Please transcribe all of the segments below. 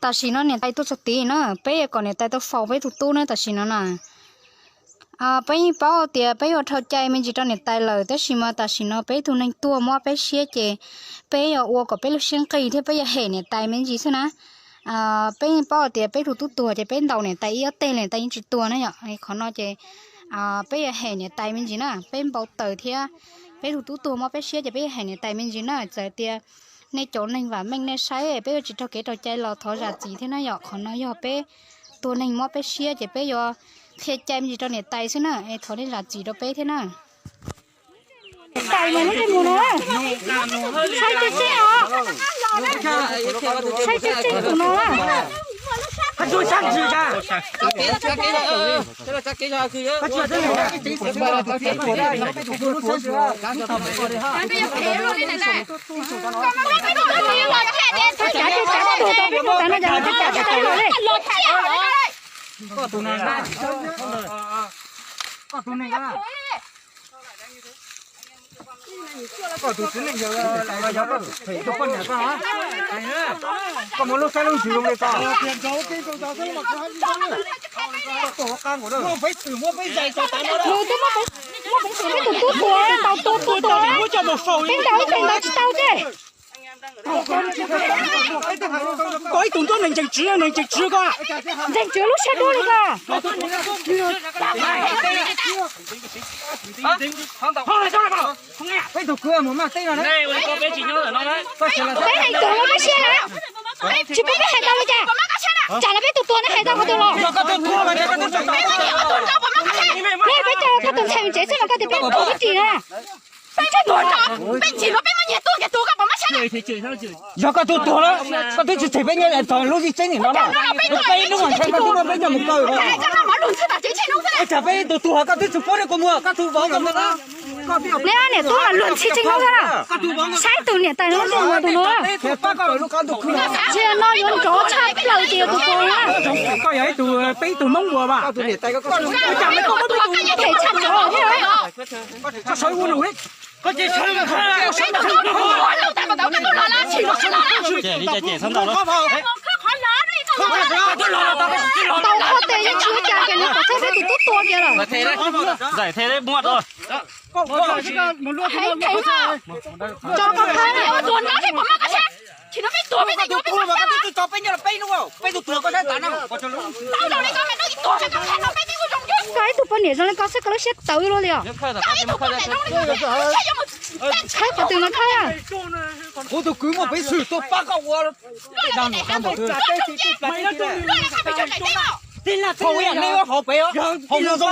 Tam sim no niam tais tuaj txog tid na, peb yuav kom niam tais tau faus peb tus tub na tam sim no na. Peb yeej paub tias peb yuav dhau cai me ntsis rau niam tais lawm, tab sis mas tam sim no peb tug neeg tuag mob peb siab ces peb yuav ua kom peb lub siab nqis thiab peb yuav hem niam tais me ntsis xwb na. Peb yeej paub tias peb tug tub tuag ces peb ntaus niam tais ib ob teg los niam tais yeej tsis tuag na yom. Qhov no ces peb yuav hem niam tais me ntsis na, peb npau taws thiab peb tug tub tuag mob peb siab ces peb yuav hem niam tais me ntsis na. Txawm tias nej cov neeg vam meej nej saib peb yuav tsis raug kev raug cai los thov zam txim thiab na yom. Qhov no yog peb tua neeg mob peb siab ces peb yuav qhia cai me ntsis rau niam tais xwb na, es thov nej zam txim rau peb thiab na. Tais mas lub ntsej muag no, saib tseb tseb os, saib tseb tseb tus no. Koj tus txiv neej yawg los yog koj tus poj niam koj, koj muaj lub siab lub ntsws zoo li koj. Peb tus tub tuag, tau tua tua tua, peb ntaus ib teg ntaus tsis tau ces. Koj ib tug ntuj neeg ntseeg tswv, neeg ntseeg tswv koj. Ntseeg tswv lub siab dub li koj. Peb tus kwv mus maj teb no na. Peb neeg tuag los peb siab na. Tsis pub peb hais tau li cas? Tsam no peb tus tuag no hais tau qhov twg los? Peb, peb coj koj tus ntxhais mus tsev xwb mas koj tias peb tuag peb ris na. Yog koj tus tuag lawm, koj twb tsis tseg peb nyob txog lub zim tseeb nim no na. Peb hnub mas ntshai koj twb muab peb coj mus kaw. Tsam peb tus tuag koj twb tsis pub rau kuv mus, koj tus vauv. Neb ob niam tub mas luag ntxhi tseeb na. Saib tus niam tais no luag tus no. Tsis no yuav nrov tshaj plaws tias tus tuag na. Koj yog ib tug, peb ib tug Hmoob Npuas mas. Them tshaj nrov thiab. Tau qhov tes yeej tsis ua cas ces nws kom txhob peb tus tub tua kiag lawm. Heev heev os. Tso koj qhab. Koj ib tug poj niam zoo li koj xwb koj lub siab tawv luaj li os. Qhab qhov twg no qhab. Kuv tus kwv muaj peev xwm tuaj pab koj ua. Thaum ub yam nej ua hauv pem, hauv zoo zoo.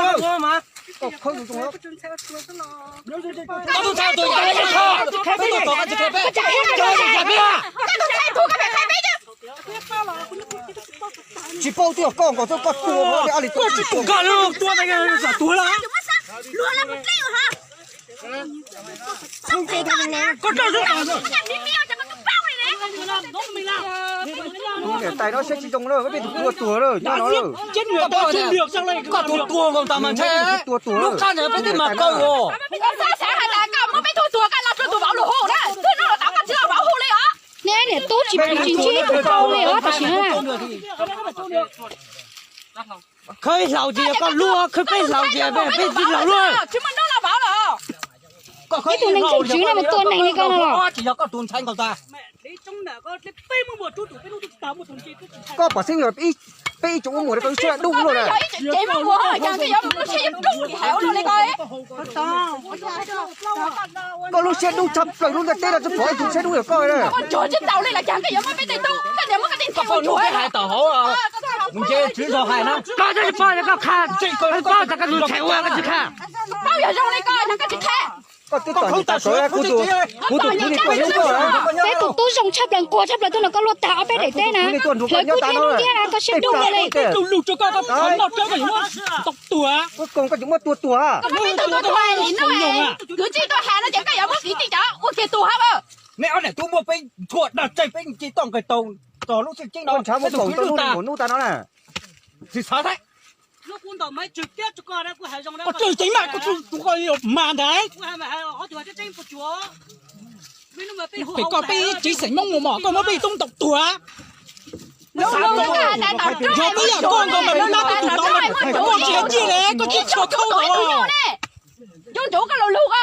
Tsis paub twb yog koj nkaus xwb, koj tua li, koj tua li, tuag lawm. Niam tais no siab tsis zoo lawm, peb tus tua tuag lawm nyob no lawm. Koj tus tuag nkaus tas mas ntshe lub qab ntawd peb twb mas kaw os. Neb niam tub tsis pub tsis ntsib tus tau li os tam sim no. Khawb ib hlau ces yog koj luag, khawb peb hlau ces peb tsis laus luag. Ib tug neeg ntseeg tswv no mus tua neeg li koj no los. Tsis yog koj tus ntxhais nkaus tas. Koj pom xeeb yog peb ib tsoom ua muam koj lub siab dub luaj na. Koj lub siab dub tshaj plaws lub ntiaj teb no tsis pom ib tug siab dub yog koj na. Koj tsis pom koj qha, koj tsis pom koj tus ntxhais ua koj tsis qha. Koj twb tau niam tais sawv, kuv tus, kuv tus kwv niag tuaj hlub koj. Peb tus tub zoo tshaj plaws nquag tshaj plaws tuaj nrog koj luaj tag ob peb daim teb na. Hlawv kuv ntiab ntiab na koj siab dub luaj li. Kuv koom koj tsis muab tua tuag. Kwv tij tuaj hais no ces koj yuav muab kwv tij cov ua kiag tuag hab. Neb ob niam tub muab peb tshuaj dag tseg peb ci toj nqis taug txog lub xwb ceeb no. Ntshav muab koom tau lub nus hnub tas no na. Tsis xav thiab. Koj tsis ceev mas koj tsis tus koj mas ntag. Pem koj peb tsev xeem Hmoob mus mos koj muab peb tub ntaus tuag. Yog koj yam koj nkaus mas nab nab koj tus tod, koj tsis hais ciaj li, koj tsis tshua khaub nkaus. Cov ntsuav koj lug lug ko,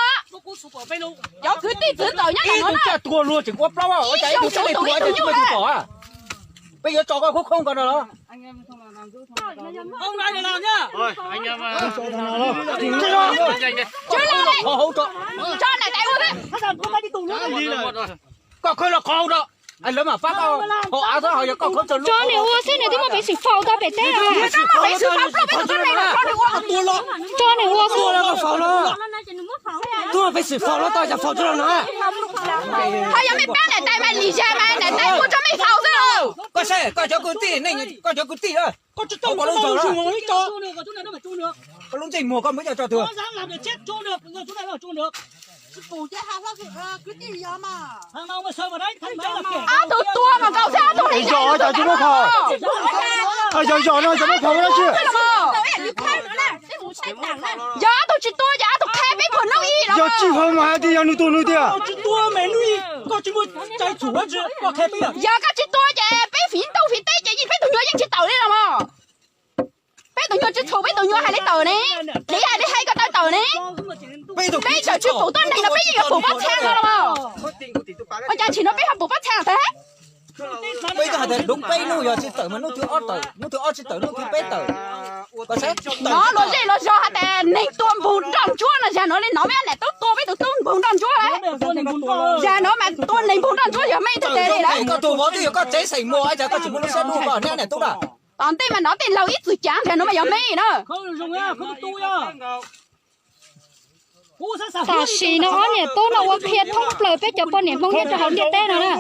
cov kwv tij txwv txawm nyob ntawm no na. Ib tug caj tuag luag tseem ua plaub, ua cas ib tug txawj tuag ib tug nyuj tuag? Peb yuav tso koj khaub khaub nkaus no los? Tso na, koj khawb los qhov hauv rau, lawv mam pab koj haus av xwb, ho yog koj khawb tso lub. Tso nws ua xwb, nws twb muaj peev xwm faus tau pem teb. Tso nws ua xwb. Twb muaj peev xwm faus los tau cas faus tsis los no? Ho yog mej pab niam tais mas lim zag mas niam tais ua rau mej faus xwb lauj. Koj saib koj cov kwv tij, koj cov kwv tij, koj tsis tau, koj lub ntxaug, koj lub ntsej muag koj muab coj tso twg? Ob tug tuag mas nkaus xwb, ob tug li. Zos cas tsis muab khaus? Yog zos no cas muab khaus dab tsi? Yog ob tug tsis tuag ces ob tug qhab peb phom noob ib los. Yog tsis khaus mas hais tias yog nws tuag nws tiag. Yog koj tsis tuag ces peb fiv ntuj fiv teb ces peb tus nyuag yeej tsis tawm li los mas. Peb tus nyuag tsis txhaum, peb tus nyuag hais li tawm ne, li hais li hais ko taw tawm ne. Peb tseem tsis pum tuab neeg no peb yeej yuav pum pob txha no los mas. Ua cas tsim no peb ho pum pob txha tag? Peb hais tias lub peb hnub yog tsis tawm mas hnub twg ob tawm, hnub twg ob tsis tawm hnub twg peb tawm. Hnov luag zej luag zos hais tias neeg tua npug nroj ntsuab no, zag nuav li no mej niam tub tua peb tus tub npug nroj ntsuab. Zag nuav mas tua neeg npug nroj ntsuab yog mej tug tes li lawm. Koj tus vauv twb yog koj tsev xeem muag, cas koj tsis muaj lub siab dub koj niam tub na? Tom ntej mas nov tej laug ib txwm cav, zag nuav mas yog mej na. Tam sim no ob niam tub no ua qhia thoob plaws peb cov poj niam Hmoob nyob rau hauv ntiaj teb no na.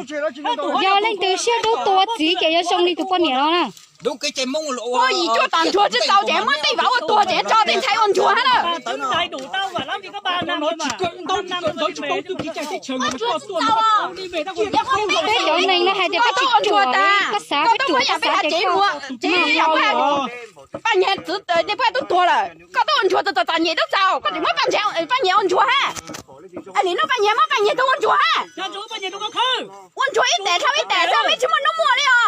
Yog leej twg siab dub tua txiv ces yuav zoo li tus poj niam no na. Puab yim cuaj tom ntsuag tsis txaus ces muab tej vam ua tuag ces tso tej ntxhais ua ntsuag hab na. Peb cov neeg no hais tias peb tsis ruam, koj xav peb ruam, koj xav ces koj Paj Nyiag txwv, nej pab tub tuag lawm, koj tub ua ntsuag txog txom nyem tub txaus, koj tseem muab Paj Nyiag ua ntsuag hab. Nim no Paj Nyiag muab Paj Nyiag tug ua ntsuag hab. Ua ntsuag ib tes dhau ib tes xwb, mej tsis muaj hnub muaj li os.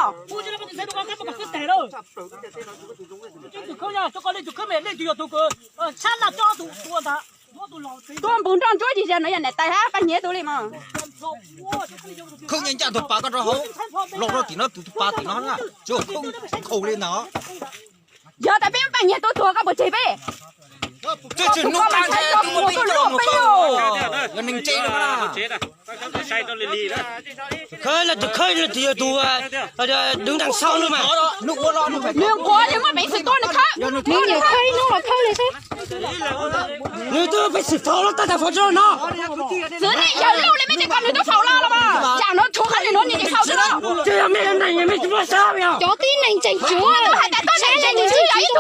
Tua npug nroj ntsuab tsis yog no yog niam tais hab Paj Nyiag tug li mas. Khaub ncaaj ncaj tug pas koj rau hauv, los rau tim no tus pas tim no na, tsis khaub li ntawd. Yog tas peb muab Paj Nyiag tub tuag koj puas tseg peb? Tsis tsis nub qab ntshai tus muaj peb coj mus peb, yog neeg ntse no na. Khawb los tus khawb los tus yog tus đứng đằng sau no mas. Nws quav, nws muaj peev xwm tuag nws khawb. Nws nyiam khawb ib hnub los khawb li xwb. Nws twb peev xwm faus los tab tom faus tsis tau no. Txwv nej yawg lauj li mej tias kom nws tub faus los los mas. Tsam no tshuav qhov nws nuav nws tsis faus tsis tau. Tsis yog mej neeg mej tsis muaj sab yog. Cov tib neeg tseem tshuav. Hais tas tuab neeg tseem tshuav yog ib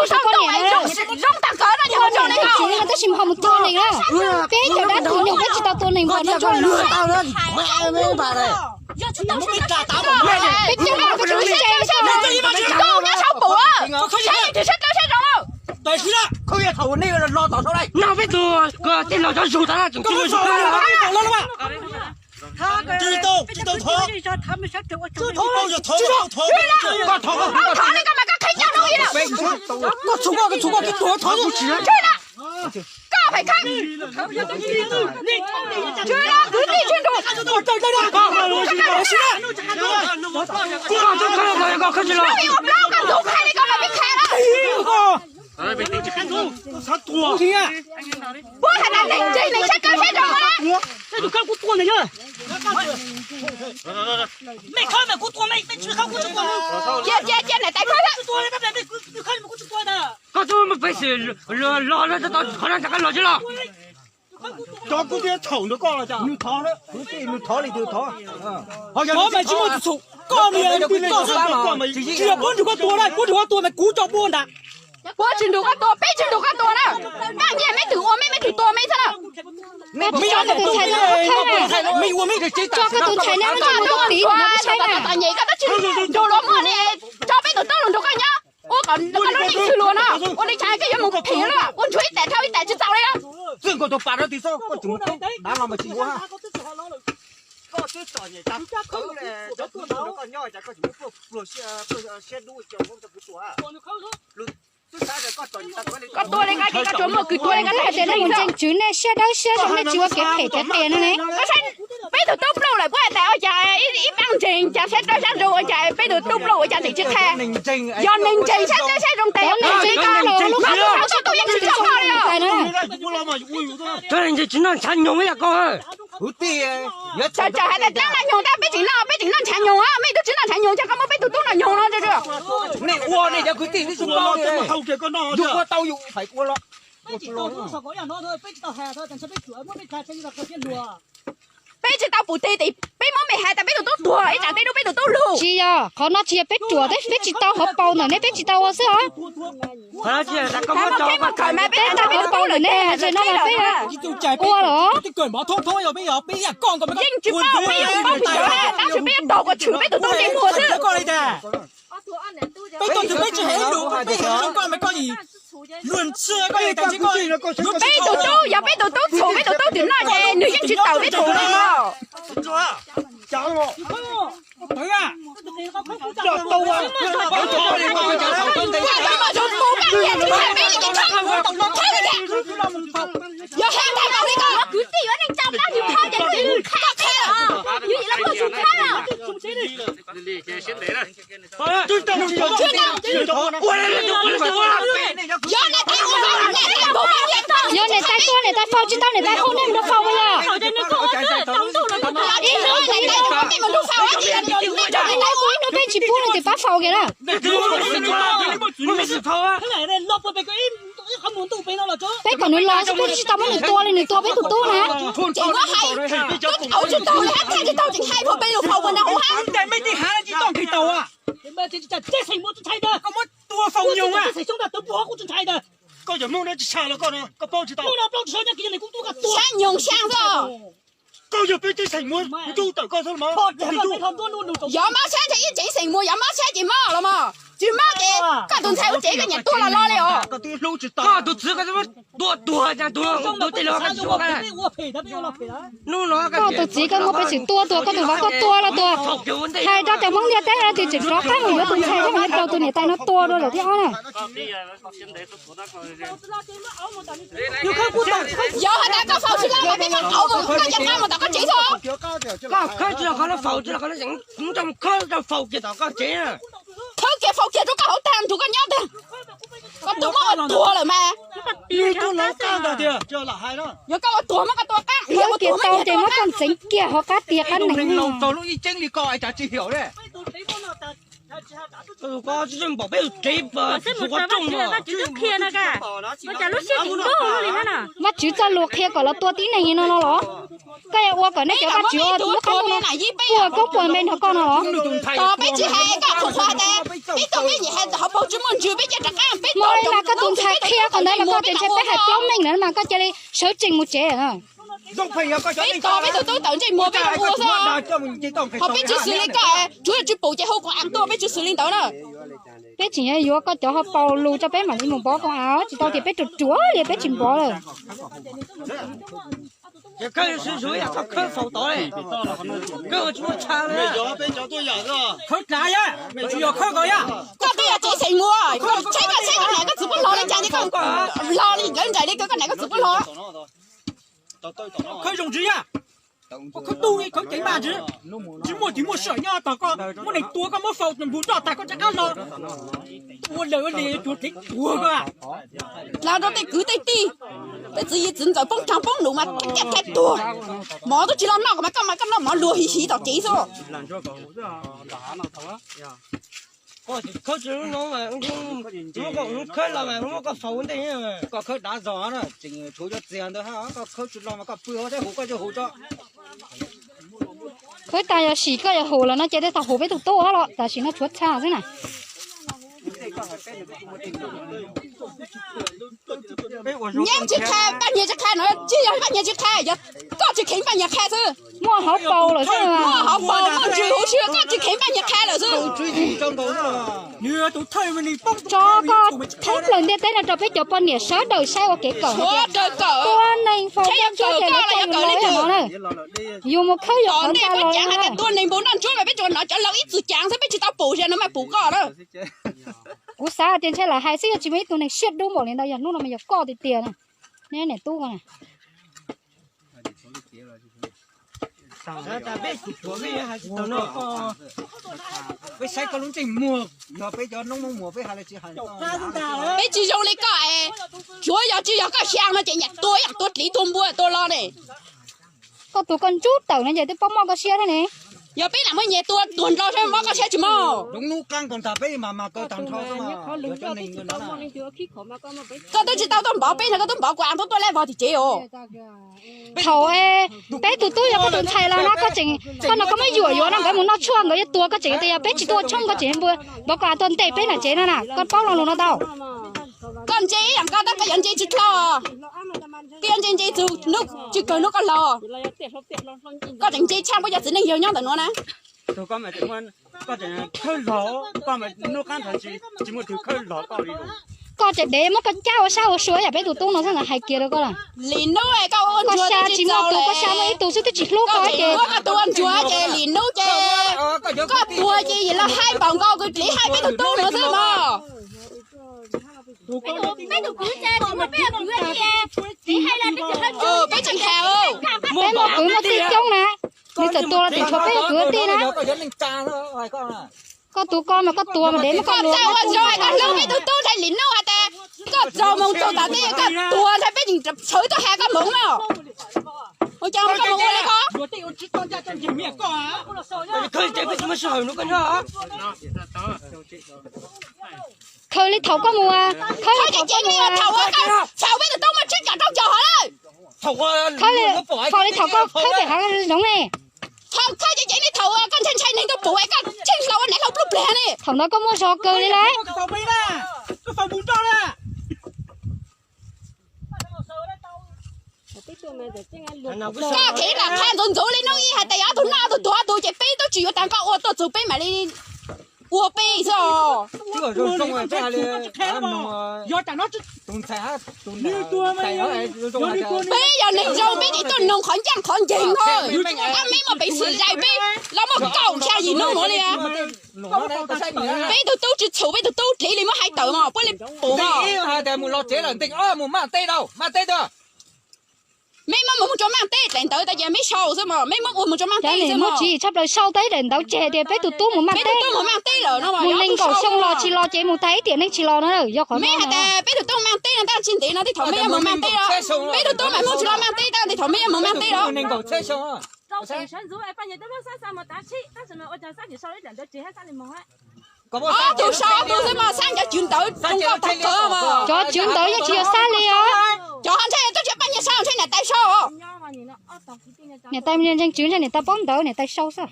tug zoo tag kawg no yog zoo li ko. Tab sis ho mus tua neeg na. Peb cov dab phim nyuj peb tsis tau tua neeg npaum no. Peb coob peb tsis ntse, koj nyob saum pum, saib tsis saib dawb saib zoo lauj. No peb tug tej laus cov zug tas tseem tsis mus zug. Koj thov li koj mas koj qheb caj no ib lawm. Koj txhum koj, koj txhum koj, koj tuag thov. Koj phem khawb. Tsis los kwv tij tsis nrug. Ua plaub koj ntxuv qhia li koj mas peb qhia lawm. Puab has tas neeg ntse neeg saib dawb saib zoo na. Cia cia cia niam tais khawb. Koj twb muaj peev xwm los los tau qhov no ntag, koj los tsis los? Cov kuv twb txhaum ntawm koj los cas? Nws thov, nws thov li tus thov. Ho yog nws tsis muaj tus txhaum, koj mas yog koj xwb, koj mas tsis yog puab nrug koj tua na, puab nrug koj tua mas kuv tso puab ntag. Puab tsis nrug koj tua, peb tsis nrug koj tua na. Paj Nyiag meb twb ua mej, mej twb tua mej xwb na. Mej ua mej tus ntxhais no khawb na. Mej ua mej tus tsev, tso koj tus ntxhais no, koj mus tua txiv no, koj saib na. Txom nyem koj twb tsis nrug luag muag li, tso peb tus tub los nrug koj nyob. Ua kom koj lub neej xwm luag no, ua li cas koj yuav mus phem lawm, ua ntsuag ib tes dhau ib tes tsis txaus li. Txwj nkaus tus pas rau tim xwb, koj tseem mus dav los mas tsis yuav. Koj tua li koj ces koj tsuas muaj kwv tua li koj tes, nej mus ntseeg Tswv, nej siab dawb siab zoo, nej tsis ua kev phem kev qias no ne. Peb tug tub pluj lawm puas hais tias ua cas ib pab ntseeg cas siab dawb siab zoo ua cas peb tug tub pluj ua cas tseem tsis qhia. Yog neeg ntseeg siab dawb siab zoo tes, neeg ntseeg tsis tau noj ntshav nyoos ib yam koj. Txawm txawm hais tias dab noj nyoos tab peb tseem noj, peb tseem noj ntshav nyoos, mej twb tsis noj ntshav nyoos cas koj muab peb tug tub noj nyoos no. Nej ua nej cov kwv tij twb tsis paub, yus ua tau yus feem ua los. Peb tsis tau pum teg tes peb muab mej hais tas peb tug tub tuag ib tsam tej lub peb tug tub lug. Tsis yog, qhov no tsis yog peb ruam, peb tsis tau hauv paus ntawm nej, peb tsis tau ua xwb os. Peb tau hauv paus ntawm nej, tam sim no mas peb ua los. Yeej tsis paub, peb yeej tsis paub, tab sis peb yuav taug kom tshwm peb tus tub ntsej muag xwb. Peb tus tub, yog peb tus tub txhum peb tus tub twm noj ces nws yeej tsis tawm peb tug li no. Yog hais tias koj li koj kwv tij yuav neej tsa plab yus qhov ces koj qhia, yus yim los muaj tsum qhab los. Yog niam tais tuag niam tais faus tsis tau niam tais hu nej mus nrog faus puas yog? Ib hnub ib hnub peb tsis pub nws ces pab faus kiag na. Peb kom nws los xwb peb tsis tau muab nws tua li, nws tua peb tus tub na. Ces muab hais, koj tsis tau li hab, tsis tau tseem hais phuaj peb lus faus puas nrog ua hab. Koj muab tua faus nyoos a. Koj cov Hmoob no tsis tshaj los koj no, koj paub tsis tau. Xyab nyoos xyaa xwb. Koj yog peb tsev xeem muas, kuv tub tawm koj xwb los mas. Yov mab xyab ces ib tsev xeem muas yov mab xyab ces mob los mas. Tsis mob ces koj tus ntxhais ua tsev koj nyiam tua los los li os. Koj tus txwv koj tua tuag cas tus tus tej los koj tsis ua. Koj tus txiv koj muab peb tseem tua tuag, koj tus vauv koj tua los tuag. Hais rau cov Hmoob ntiaj teb no tias tseem rov qab mus yuav tus ntxhais thiab mus yuav tau tus niam tais no tua dua lawm thiab ob na. Yog hais tias koj faus tsis los mas peb mam qauv mus, koj ceev qab mus tom koj tsev xwb. Koj khawb tsis los qhov no faus tsis los qhov no, yeej mus khawb rau faus kiag tom koj tsev. Khawb kiag faus kiag rau koj hauv tag nrho koj nyob tag. Koj tus muab ua tuag lawm mas. Yog koj ua tuag muab koj tua qab, yog ua tuag muab koj tua qab. Ces muab koj ntxeev kiag hauv qab tiag qab nees. Koj tsis npaum peb tus tsev, ua cas lub siab tsis nkauj li hab no. Vajtswv txoj lus qhia kom los tua tib neeg li no no los? Koj yuav ua kom nej cov vajtswv ua tus lub qab no puas koob puas npe nrog koj no los? Tos peb tsis hais koj qhuas qhuas tas, peb tuaj peb nyiam hais hauv paus tsis muaj ntsws peb cia rov qab peb. Mas koj tus ntxhais qhia qhov ntawd mas koj tias ntshe peb hais plaub meej lawm mas koj cia li sawv tsees mus tsev. Peb tos peb tus tub tawm ntsej muag peb ua xwb. Qhov peb tsis xws li koj, tsuav yog tsis pum ces hu koom am tuaj, peb tsis xws li ntawd na. Peb tseem yuav yuav koj cov hauv paus lus tso peb mam li mus npov koom am, tsis tau tias peb ruam ruam li peb tsis npov lawm. Ces koj yuav swm zuv yam koj khawb faus tod li, koj ua tsis muaj tshav li. Khawb tsav yam, tsis yog khawb ko yam. Koj twb yog tsev xeem muas, koj tsheb koj tsheb koj niam koj txiv puab hlo li cas ces koj hlo li, nkawd nraim li koj niam koj txiv puab hlo. Khawb zoo ntsis yam, khawb tub khawb ceev mas ntsis, tsis muaj tsis muaj sij hawm nyob tos koj muab neeg tua koj muab faus mus roj tag koj rov qab los. Ua lawm ua li yuav cuag kev tuag koj. Hla rau tej kwv tej tij, tej txiv yij txiv ntxawm poob rag poob num mas caj thaj tuag. Mov twb tsis los noj ko mas koj mas koj noj mov luag hiv hiv tom kev xwb. Khawb tsis los mas muab koj faus ua ntej. Koj khawb dav zog na, tseem tshuav cov txiag ntawd, koj khawb tsis los mas koj pw hauv thiab hu koj cov hu tso. Khawb tas yog sim koj yuav hu los no ces tej thaum hu peb tus tub los tam sim no tshuav txha xwb na. Nyiaj tsis qha, Paj Nyiag tsis qha no, tsis yog Paj Nyiag tsis qha, yog koj tsis kheev Paj Nyiag qha xwb. Muaj hauv paus lawm xwb. Muaj hauv paus, muaj ntsws huv si, koj tsis kheev Paj Nyiag qha lawm xwb. Tso koj thoob plaws ntiaj teb no rau peb cov poj niam sawv daws saib ua kev kawm. Sawv daws kawm. Tua neeg faus tua ntsuab ces lawv coj yus los no na. Yus mus khawb yus qhov ncauj los no. Tua neeg npau noj ntsuab mas peb tsuas hnov cov laus ib txwm cav xwb, peb tsis tau pum, zaum no mas pum koj na. Kuv xav tias ntshe lawv hais xwb, yog tsis muaj ib tug neeg siab dub npaum li ntawd, yog hnub no mas yog koj tiag tiag na. Neb niam tub ko na. Peb saib koj lub ntsej muag, yog peb cov noob Hmoob muag peb hais los tsis hais. Peb tsis zoo li koj es, tsuav yog tsis yog koj xyaa no ces nyiam tua ib yam tua dliv tua npua tua lo ne. Koj tuag koj ntsub tawm no ces twb paub mob koj siab thiab ne. Yog peb lam muab nyias tua tuag nrho saib mob koj siab tsis mob. Lub hnub qab nkaus ntag peb mas mas kaw tag nrho. Koj twb tsis tau tuaj npov peb no, koj twb npov kuv av tuaj tuaj lej vog tim tsev os. Thaum peb tus tub yog koj tus ntxhais los no koj tseem, koj no koj muab yuam yuav no nkawd mus noj tshuaj nkawd yuav tua koj tseem tias yog peb tsis tuaj tshoob koj tseem npua npov kuv av tuaj ntes peb nram tsev no na, koj paub lo lus no tau. Koj ntse ib yam nkaus tab koj yuav ntse tsis dlhau. Koj yuav ntse ntse txug hnub tsis kawg hnub koj laus. Koj tseem ntse tshaj puab cov txiv neej yawg nyob ntawm nuav na. Koj tseem khawb hlo, koj mas hnub qab ntawd tsis muaj tug khawb hlo koj li. Koj tseem dev muab koj cab ua sab ua sua yam peb tus tub no xwb ntawd hais kiag rau koj lawm. Lim nub koj xya tsis muaj tus, koj xya muaj ib tug xwb twb tsis hlub koj ces. Koj ua ntsuag ces lim nub ces koj tuag ces yim los haib npaum nkaus kws tliv haib peb tug tub nuav xwb mog. Peb tus kwv ces tsis muaj peb kwv ces txiv hais los peb tsis hais. Peb muaj kwv muaj tij coob na, nws txawm tuag los tseem tshuav peb tus kwv tij na. Koj tus ko mas koj tuag mas dev muab koj luag. Koj txawj ua ntsuag hais koj hlub peb tug tub ntshai lim nub has tas koj txaus moog txaus tas tej koj tuag ntshai peb tseem sawv tuaj has koj moog na. Ua cas koj moog ua li ko? Khaws li thaum koj mus, khaws li thaum koj mus, thaum peb tus tub muaj tsib caug rau caug hov lawm. Thaum li thaum koj khawb pem hav zoov ne. Thaum khawb ces ces li thaum koj ntshai ntshai neeg tuaj pum es koj tsheej hlau ua nam hlau pluj pliag ne. Thaum ntawd koj muaj zog kawg li lauj. Koj khiav los qha ntxuv ntxuv li hnub ib hais tias yog ob tug noj ob tug tuag ob tug ces peb tub tsis yuav tas koj ua tuaj txug peb mam li ua peb xwb os. Peb yog neeg zoo peb tsis tuaj noog qhov ncaj qhov nceeg na. Ab, meb muaj peev xwm zais peb los muaj kaum xya yim hnub nuav li. Peb tug tub tsis txhum peb tug tub dliv li muab hais tawm mog puab li pum mog. Meb muab mus mus rua Maaj Teb daim ntawv tas ces meb sau xwb mog, meb muab ua mus rua Maaj Teb xwb mog. Tsis tshaj plaws sau tau ib daim ntawv tseg tias peb tug tub mus Maaj Teb, mus nees nkaum xyoo los tsis los ces mus tag ib tiam neej tsis los na, yog qhov no. Meb hais tas peb tug tub Maaj Teb no tab tsis ntev no tej thaum meb yuav mus Maaj Teb los, peb tug tub mas muaj tsis los Maaj Teb tab tej thaum meb yuav mus Maaj Teb los. Ob tug sau ob tug xwb mog, xab cov cwv ntawv zoo nkauj tag kawg mog. Cov cwv ntawv yeej tsis yog xab li os. Cov ho ntshai tuaj tsis Paj Nyiag sau, ntshai niam tais sau. Niam tais ntseeg tswv ntshai niam tais paub ntawv niam tais sau xwb.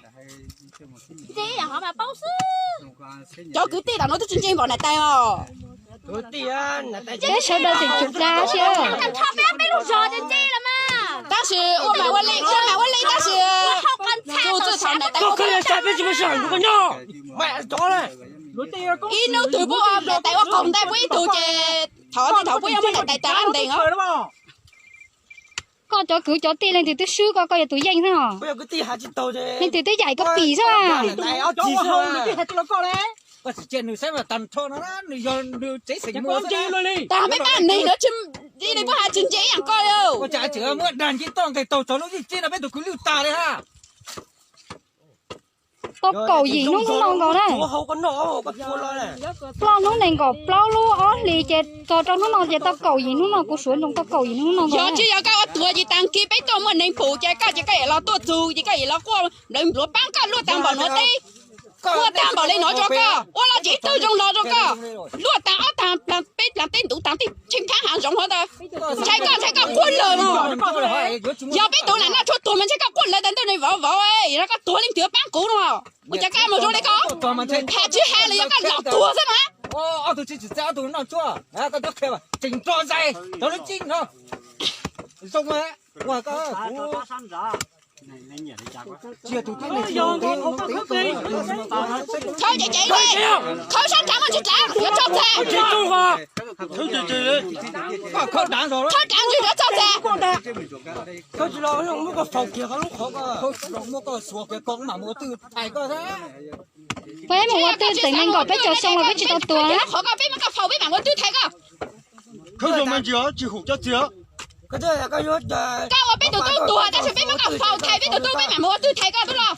Cov kwv tij tam nuav twb tsis ntseeg npaum niam tais os. Peb sawv daws tseem tsum dag thiab. Tab sis ua mas ua li, ua mas ua li tab sis tus txwj thaum niam tais ib hnub twg puab ua niam tais ua qaug ntais puab ib tug ces thaum ntej thaum puab yuav muab niam tais tas qab ntees os. Koj cov kwv cov tij leej twg twb swb koj, koj yog tus yeej xwb os. Leej twg twb yaim koj pim xwb. Tas peb pab neeg no tsis li puab has tsis ntse ib yam koj li. Tau kaum yim hnub hnub no nkaus na. Ploj hnub nees nkaum plaub lub ob hlis ces txog rau hnub no ces tau kaum yim hnub no, kuv suav ntsoov tau kaum yim hnub no nkaus. Yog tsis yog koj ua tuag ces taag kig peb tuaj muaj neeg pum ces koj ces koj yam los tuaj txug ces koj yam los quaj nplawv npluav paab koj luaj taag npaum nuav teb, quaj taag npaum le nuav rua koj, ua los tsis ib tug zoo los rua koj, luaj taag ob taag peb taag teb ntuv taag tej tsheej phaab haav zoov hov ntawd. Ntshai koj, ntshai koj quaj lawm mog. Yog peb tug lam noj tshuaj tuag mas ntshai koj quaj lawm tas ntuj ne vauv vauv, yog koj tuag leej twg paab kuv no. Ua cas koj mus zoo li ko? Has tsis has los yog koj los tuag xwb na. Ob tug tsis txawj ob tug noj tshuaj, koj twb qhia tseem nrog zais cov lub cib no. Zoo ua koj kuv Khawb ceev ceev li, khawb sab nrad mas tsis dlav, yuav txog txeg. Khawb dlav ntsis yuav txog txeg. Peb mus ua twj teem nees nkaum peb caug xyoo los peb tsis tau tua na. Qhov koj peb muab koj faus peb mam ua twj thaiv koj. Khawb zoo me ntsis os, tsis hum cov txiag. Koj ua peb tus tub tuag tab sis peb muab koj faus thaiv peb tus tub peb mam mus ua twj thaiv koj tub los.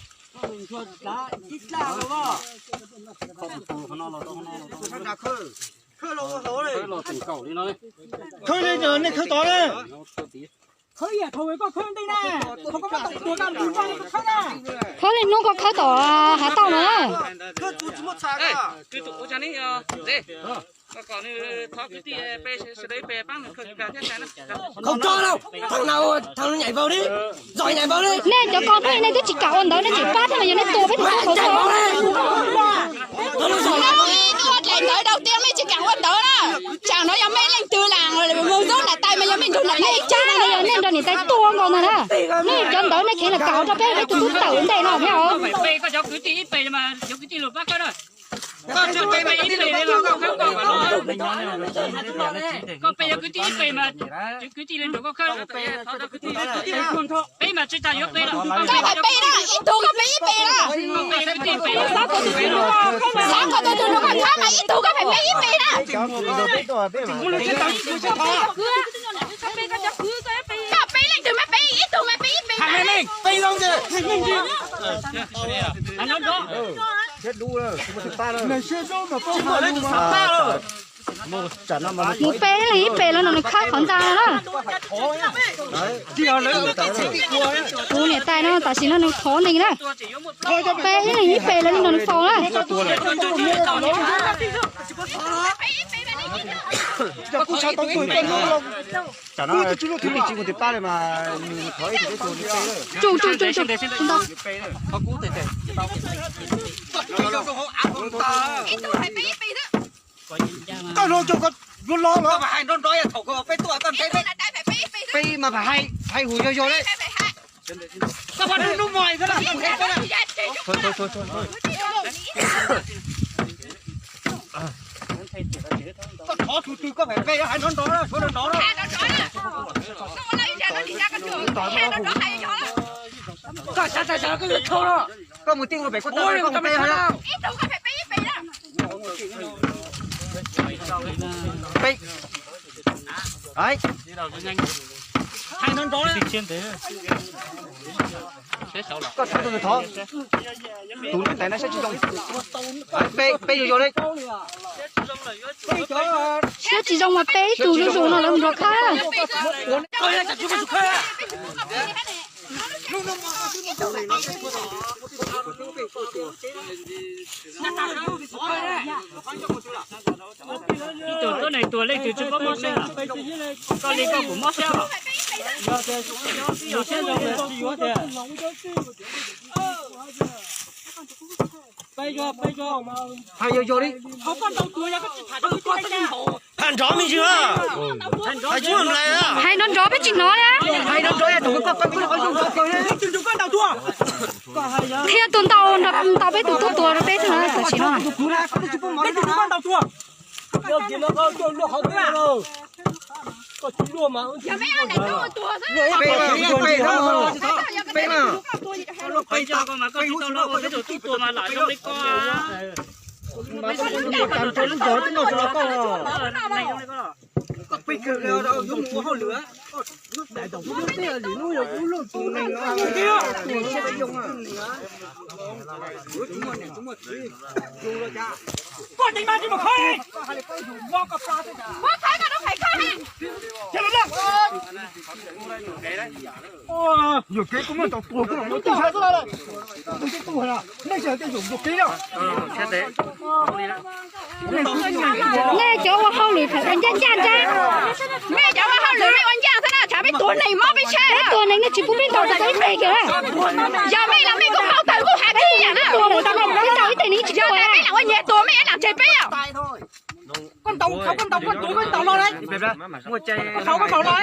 Khawb li no nej khawb tod na. Khawb li hnub koj khawb tom hav tauj no. Nej cov ko peb nej twb tsis kam ua ntawd nej tseem pab thiab mas yog nej tua peb tus tub tod. Ntawd dau tias mej tsis kam ua ntawd na. Tsam no yog mej leej twg lam mus zub nram tais mas yog mej nrug nram tais ib tsam no yog nej nrog niam tais tua nkaus ntag na. Nej cov ntawd nej kheev lam kam rau peb tus tub tawm ntej no thiab os. Koj pe ib pes na, ib tug koj pe ib pes na. Xav kom tus twg nrog koj khawb mas ib tug koj pe ib pes na. Koj pe leej twg mas pe ib tug mas pe ib pes na. Mus pe leej ib pes los no nws khawb qhov ntxa no na. Kuv niam tais no tam sim no nws thov neeg na. Pe ib leeg ib pes los no nws faus na. Tsum tsum tsum tsum. Koj los cov koj yuav los los. Peb mas hais hais hum yog yog li. Koj thov tus twg koj pem pe, hais nrov nrov na, suav nrov nrov na. Koj xav tag xav koj yuav tshau no. Koj mus tij ua pem koj tau koj mus pe hais. Pe. Hais nrov nrov na. Koj thov tus twg thov. Tus niam tais no siab tsis zoo. Pe, pe yog yog li. Siab tsis zoo mas pe ib tug zuj zus no lawv mus nrog khawb. Ib tug tuab neeg tuag leej twg tsis paub mob siab. Koj li koj kuj mob siab. Hais yog yog li. Hais nrov me ntsis na. Hais tsis muaj nais na. Hais nrov nrov peb tsis hnov li. Hais nrov nrov yog tus koj koj peb qhov zoo nrov kawg li. Qhia tus ntaus ntaus peb tus tub tuag rau peb tug tam sim no. Koj ceev mas tsis mus khawb li. Yuam kev kuv muaj tau tuag kuv los muaj tij sab xwb lawm. Tus tib tug hais nej tsis hais tej zaum yuam kev na. Nej cov ua hauj lwm pheem ua ncaj ncaj ntag. Nej cov ua hauj lwm nej ua ncaj xwb na, tshav peb tuag neeg mob peb tshab. Peb tuag neeg nej tsis pub peb ntaus tau ib teg kiag na. Yog mej los mej kuj paub tawm kuj hais peb ib yam na. Peb ntaus ib teg neeg tsis pub. Yog mej lam ua nyias tuag mej lam tseg peb os. Koj ntaus, koj ntaus, koj tuav koj ntaus los lauj. Koj ntaus koj ntaus los.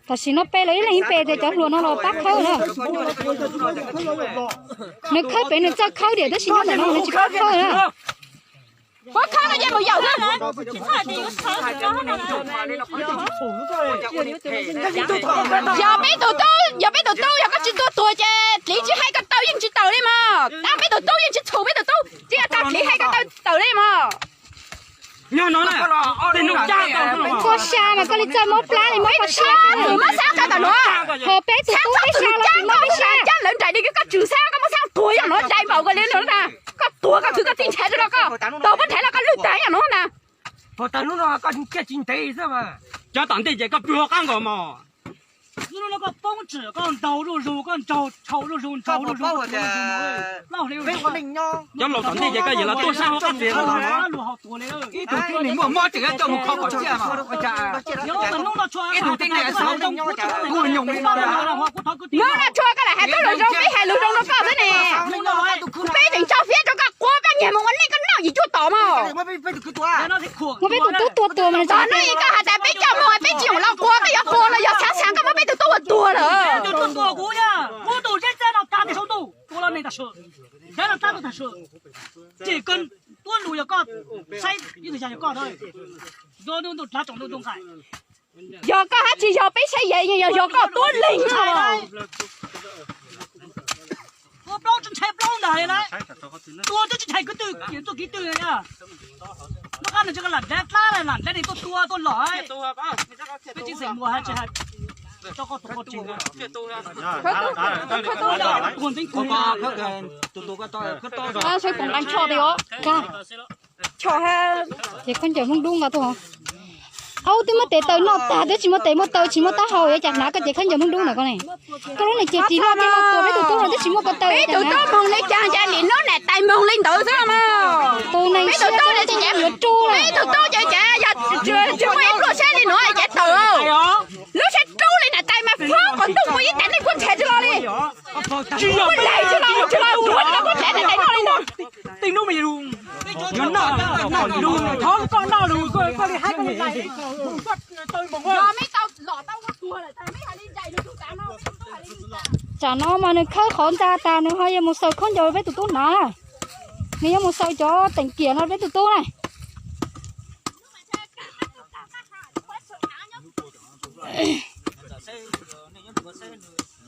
Tam sim no peb los ib leeg ib pem tias cov hluas no los pab khawb na. Nws khawb pem nws txawj khawb tiam tab sis nyob ntawm no nws tsis pab khawb na. Puab khawb no yeej mus yaum xwb. Yog peb tus tub, yog peb tus tub yog koj tsis tuaj tuag ces dliv tsis hais koj taw yeej tsis tawm li mog. Tab peb tus tub yeej tsis txhum peb tus tub, tsis yog tag dliv hais koj taw tawm li mog. Koj xya mas koj li txawj mob plab li mob koj xya. Ho peb tus tub peb xya los tsis mob peb xya. Cab lawv nraim li koj tswm xab koj muab xab tuag yog no dai npaum koj li no na. Koj tuag koj khwv koj txij nrhav rau koj, tuag pab nrhav los koj lwj tag yog no na. Cov tom ntej ces koj pw hauv qab nkaus mog. Koj poob tsim koj ntaus zuj zus, koj ntaus tshau zuj zus, ntaus zuj zus, ntaus zuj zus. Cov laus tom ntej ces koj yam los tuaj sab hauv qab txiav. Ib tug tib neeg muaj mob tseem coj mus kho kom tsiaj mas. Ib tug tib neeg xav kuj nyoos li no. Nyob no tshua koj lam hais tau lus zoo, peb hais lus zoo rau koj xwb ne. Peb tseem tso fiab rau koj quav koj nyiag mus ua neej koj noj yim cuaj tom mog. Muab peb tus tub tua tuag mas. Txog hnub ib koj hais tias peb coj mus peb tsis mus los quav, koj yuav quav los yog xav xav koj muab peb tus tub ua tuag lawm. Yog koj hab tsis yog peb saib yam yog yog koj tuab leeg no. Tua plaub tsis ntshai plaub ntag li na. Tua twb tsis ntshai kwv tw, txuj kev twg na. Lub qab no tsis lam dab dlab lam dab li tuaj tua tuaj lom. Peb tsis xeem muas hais tsis hais, rau koj tus koj tsis. Saib puas nqa choj tias os. Ces khaub ncaws Hmoob Dub nqa tuaj. Aub, twb muab tes taw noj tag twb tsis muaj tes muaj taw tsis muaj taub hau yuav cas hnav koj ces khaub ncaws Hmoob Dub ntawm koj ne. Koj lub neej ces ris loj tiag loj tua peb tus tub no twb tsis muaj ko taw. Peb tus tub moog li cas ces nim no niam tais moog li ntawd xwb mog. Tus neeg siab dub siab cem yuav rub lawm. Peb tus tub ces ces yog tsis muaj ib pluaj siab li no ces tawm. Lub siab rub li niam tais mas fob qhov ntuj ua ib tas neej puab ntshai tsis los li. Puab lag tsis los tsis los tuav tsis los puab tsev niam tais noj li ntawd. Thov koj noj lus koj li hab koj li lais. Tsam no mas nws khawb qhov ntxa tas nws ho yuav mus xaws khaub ncaws peb tus tub hnav na. Nws yuav mus xaws cov teem kiam no peb tus tub na.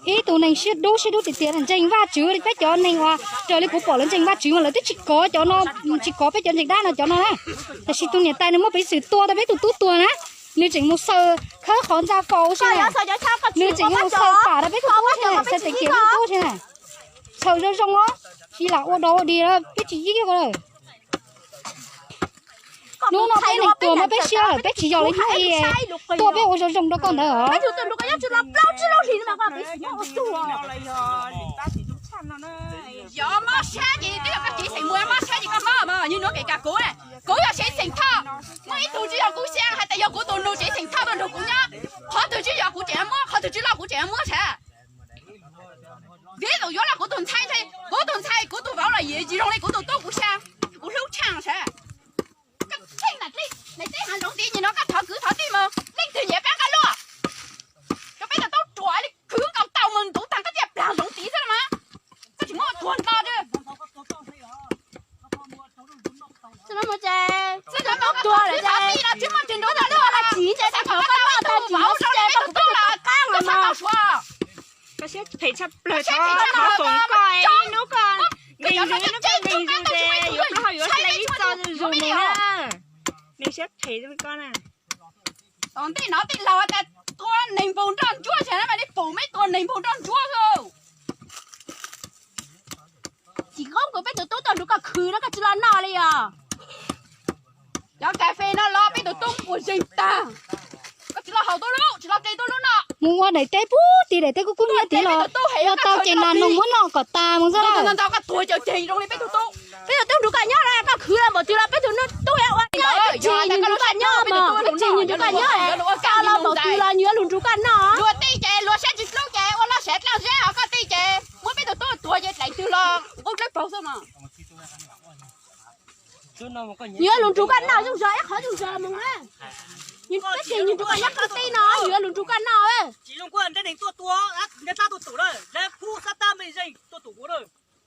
Ib tug neeg siab dub siab dub tiag tiag ntseeg Vajtswv li peb cov neeg uas raws li kuv pom lawv ntseeg Vajtswv mas lawv twb tsis kov cov no, tsis kov peb cov ntseeg dab no cov no na. Tab sis tus niam tais nws muaj peev xwm tua tau peb tus tub tuag na, nws tseem mus xaws khawb qhov ntxa faus xwb na. Nws tseem mus xaws pam rau peb tus tub xwb na, xaws teem kiam peb tus tub xwb na. Xaws zoo zoo os, tsis lam ua dog ua dig peb tsis yib ko lawm. Hnub no peb neeg tuag mas peb siab lawm, peb tsis yog li hnub i tuaj peb ua zoo zoo rau koj ntawd. Yog mob sab ces twb yog koj tsev xeem muas mob sab ces koj mob mas, yog nuav kev kag kuv, kuv yog tsev xeem Thoj, muaj ib tug tsis yog kuv xyaa hais tias yog kuv tus nus tsev xeem Thoj tuaj nrug kuv nyob, qhov twg tsis yog kuv tseem muab, qhov twg tsis loj kuv tseem muab sav. Vim tus yuav los kuv tus ntxhais, kuv tus ntxhais kuv tus vauv los yim tsis zoo li kuv tus tub kuv xyaa, kuv hlub tshaj sav. Koj txheej na, teb hav zoov tid nim no koj thov kwv thov tij mus, leej twg nyiam peb koj luaj. Rau peb tau tub ruam li khwv nkaus tau mus ntuv tag koj thiaj plag zoov tid xwb los mas. Koj tsis muab tuag nto. Xwb no mus ces, xwb no tuag lawm ces, tsis muaj tus ntuv tau luaj los tsis ces tau koj noj tau tsis muaj ces koj tuag qab los mas. Koj siab phem tshaj plaws, koj foom koj ib hnub koj nqis zus ib hnub koj nqis zus ces yuav plaub hau yuav hle ib txoj zus mus na. Nws siab phem koj na. Tom ntej no tij laug tas tua neeg npog nroj ntsuab xwb mas li pum meb tua neeg npog nroj ntsuab xwb. Tsis qoob kuv peb tus tub tuaj nrug koj khwv no koj tsis los noj li os. Cov kas fes no los peb tus tub ua zeeg tag. Koj tsis los haus tuaj lub, tsis los ke tuaj lub noj. Mus ua daim teb pub tim daim teb kub kub nyiab tid los, yog tau ces nas noog muab noj kom tas mus xwb. Koj tuag ces zoo li peb tus tub. Peb tus tub nrug koj nyob los koj khwv los npaum twg los peb tus tub yuav ua li ntawd. Tsis nrug koj nyob mas, tsis nrug koj nyob, koj los npaum twg los yuav lug nrug koj noj. Luag tij ces luag siab tsis hlub ces ua loj siab dlaab zeb, ho koj tij ces muab peb tus tub tuag ces dlaim Los nqus dlawb paug xwb mas. Yuav lus nrug koj noj zoo zog ib qhov zoo zog mus na. Tab sis nws nrug koj nyob qab teb no, yuav lus nrug koj noj.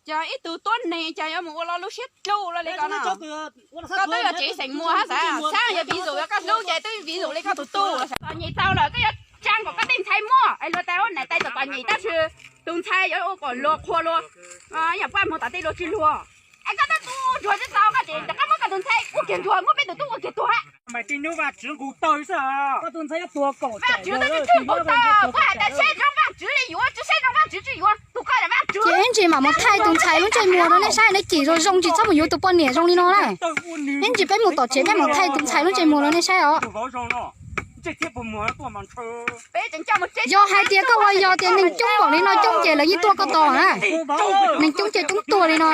Ces ib tug tuab neeg ces yuav mus ua lo lub siab dlub li ko no. Koj twb yuav tsev xeem muag hab xav, xav yuav vis zus yuav koj hlub ces twb vis zus li koj tus tub los. Txom nyem tau lawm koj yuav tsaa kom koj tej ntxhais muaj es luag tas ua niam tais txom txom nyem tab sis tus ntxhais yuav ua kom luag qhua luag, yam paj muag tom tej luag tsis luag. Es koj tab tus ntsuag tsis tau koj ces rov qab muab koj tus ntxhais ua kiag ntsuag, muab peb tus tub ua kiag tuag. Vajtswb twb tsis pub tau, koj hais tias saib zoo Vajtswv li yuav, tsis saib zoo Vajtswv tsis yuav, tus koj yog Vajtswv. Ces ib ntsis mam mus thaij tus ntxhais lub ntsej muag rau nej saib, nej cim zoo zoo tsis txhob mus yuav tus poj niam zoo li no na. Ib ntsis peb mus tom tsev peb mam thaij tus ntxhais lub ntsej muag rau nej saib os. Yog hais tias koj ua yog tias neeg coob npaum li no coob ces lawv yeej tuaj koj tos na. Neeg coob ces coob tuag li no.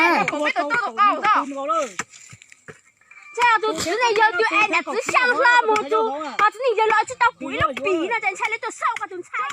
Tus txiv neej yawg tus es niam txiv xyaa hlo mus tus, txiv neej yawg los tsis tau kuv ib lub pim no ces ntshai lawv tuaj xauj koj tus ntxhais.